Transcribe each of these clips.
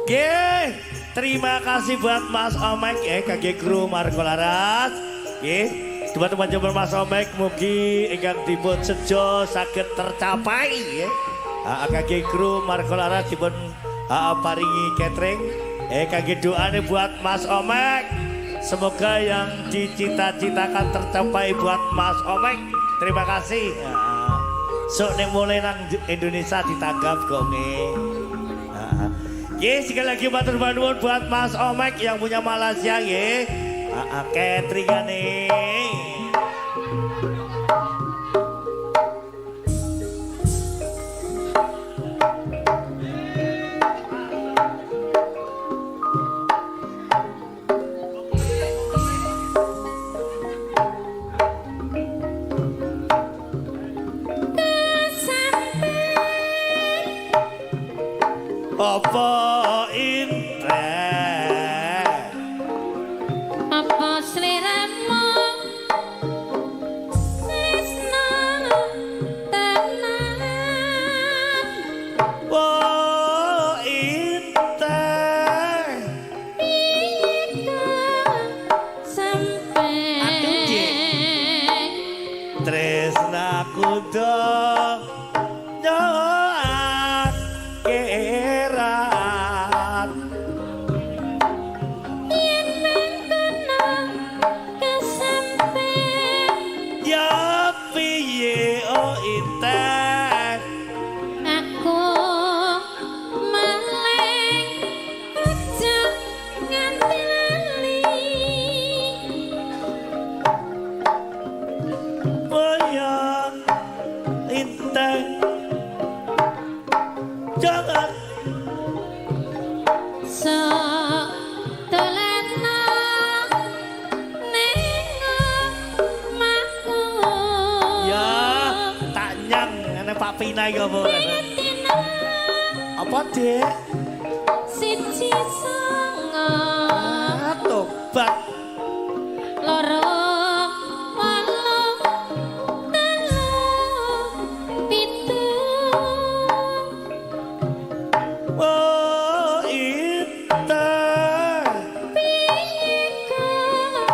Nggih, terima kasih buat Mas Omek kangge kru Margo Laras. Nggih, teman-teman jember Mas Omek mugi ingkang dipun sejo saged tercapai nggih. Kangge kru Margo Laras dipun paringi catering. Kangge doane buat Mas Omek. Semoga yang dicita-citakan tercapai buat Mas Omek. Terima kasih. Sok nek mulai nang Indonesia ditanggap kok nggih. Nggih, sekali lagi matur nuwun buat Mas Omek yang punya Malaysia nggih. Cateringane. Apa intek? Apa sliramu tresno tenan? Oh intek. Piye sampe Aduh, Dik. Tresnaku donya akhirat. Yen mengkono kesampe Ya piye oh intek? Aku maling aja nganti lali. Oh ya intek. Jangan Sok dolano ning omahku. Ya tak nyang ngene Pak Pina iki apa? Dina Apa, Dik? 1 9 Ah, tobat. 2 8 3 7. Oh intek. Piye kok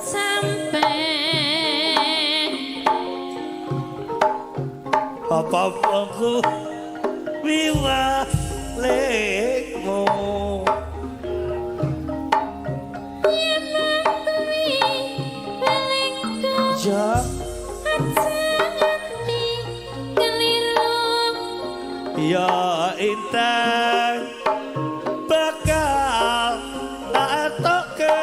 sampe Apa aku wiwalekmu? Yen kuwi welingku Ya aja nganti keliru. Ya intek bakal tak etokke.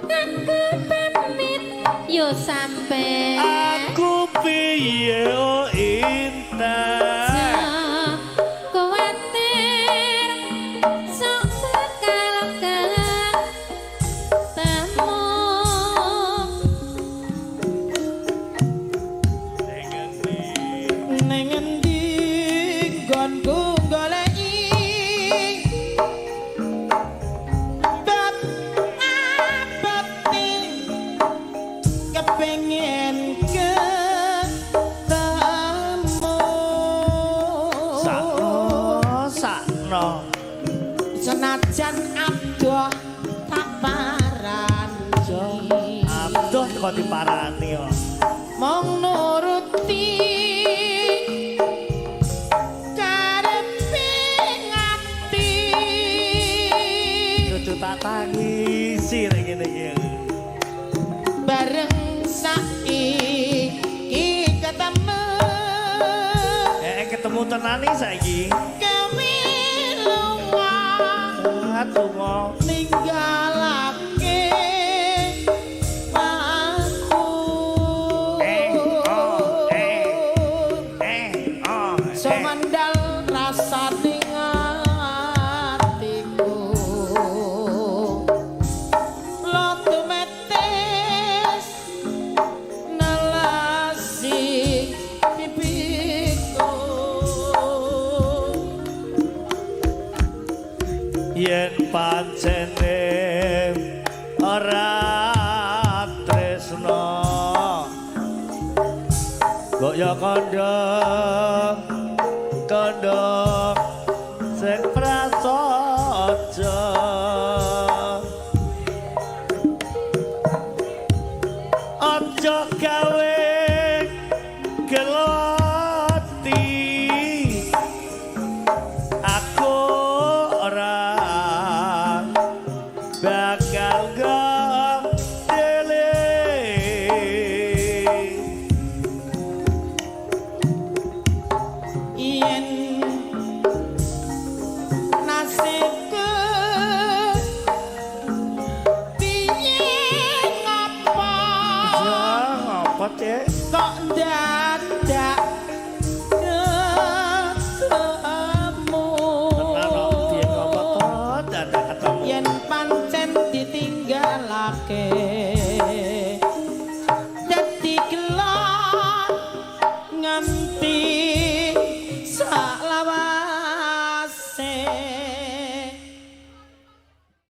Aku pamit yo sampe. Aku piye oh intek? Kuwatir sok bakal ketemu. Ning endi nggonku goleki bab abati kepengin ketemu. Sakno, sakno. Senajan adoh tak parani. Adoh kok diparani kok. Mong nuruti karepe ngati. Kudu tak tangisi nek ngene iki. Bareng saiki ketemu. Ketemu tenan iki saiki. Kowe lunga Ah, lunga ninggalake aku. Eh, oh, eh. Eh, oh, eh. Sumandal rasane atiku. Lotu metes nelasi pipiku. Yen pancene ora tresno kok ya kandha kandha Ojo gawe gelo ati. Aku ora bakal gandele. Yen nasibku piye ngapa Ya apa teh? Kok dadak ketemu? Tenan kok piye ngapa to dadak ketemu? Yen pancen ditinggalake dadi gelot nganti